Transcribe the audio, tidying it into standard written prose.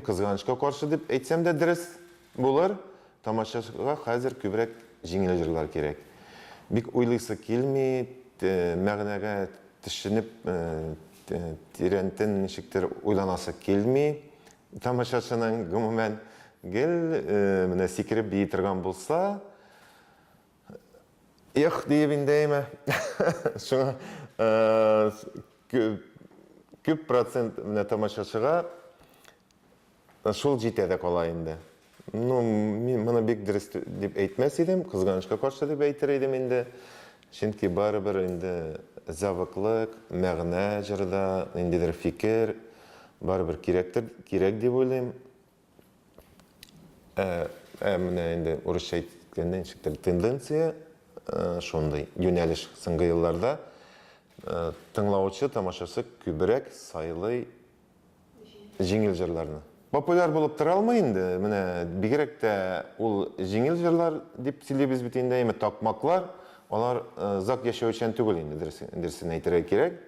Кызганычка каршы дип әйтсәм дә дөрес булыр, тамашачыга хәзер күбрәк җиңел җырлар кирәк. Бик уйлыйсы килми, мәгънәгә төшенеп, тирәнтен ничектер уйланасы килми. Тамашачының, гомумән, гел менә сикереп бии торган булса, эх диеп инде әйме. Шуңа күп процент менә тамашачыга шул җитә дә кала инде. Ну, мин моны бик дөрес дип әйтмәс идем, кызганычка каршы дип әйтер идем инде. Чөнки барыбер инде зәвыклык, мәгънә җырда, ниндидер фикер барыбер кирәктер, кирәк дип уйлыйм. Ә, ә менә инде урысча әйткәндә ничектер тенденция шундый юнәлеш соңгы елларда тыңлаучы, тамашачы күбрәк сайлый җиңел җырларны. Популяр булып тора алмый инде, менә бигрәк тә ул җиңел җырлар дип сөйлибез бит инде, әмма такмаклар, алар озак яшәүчән түгел инде, дөресен әйтергә кирәк.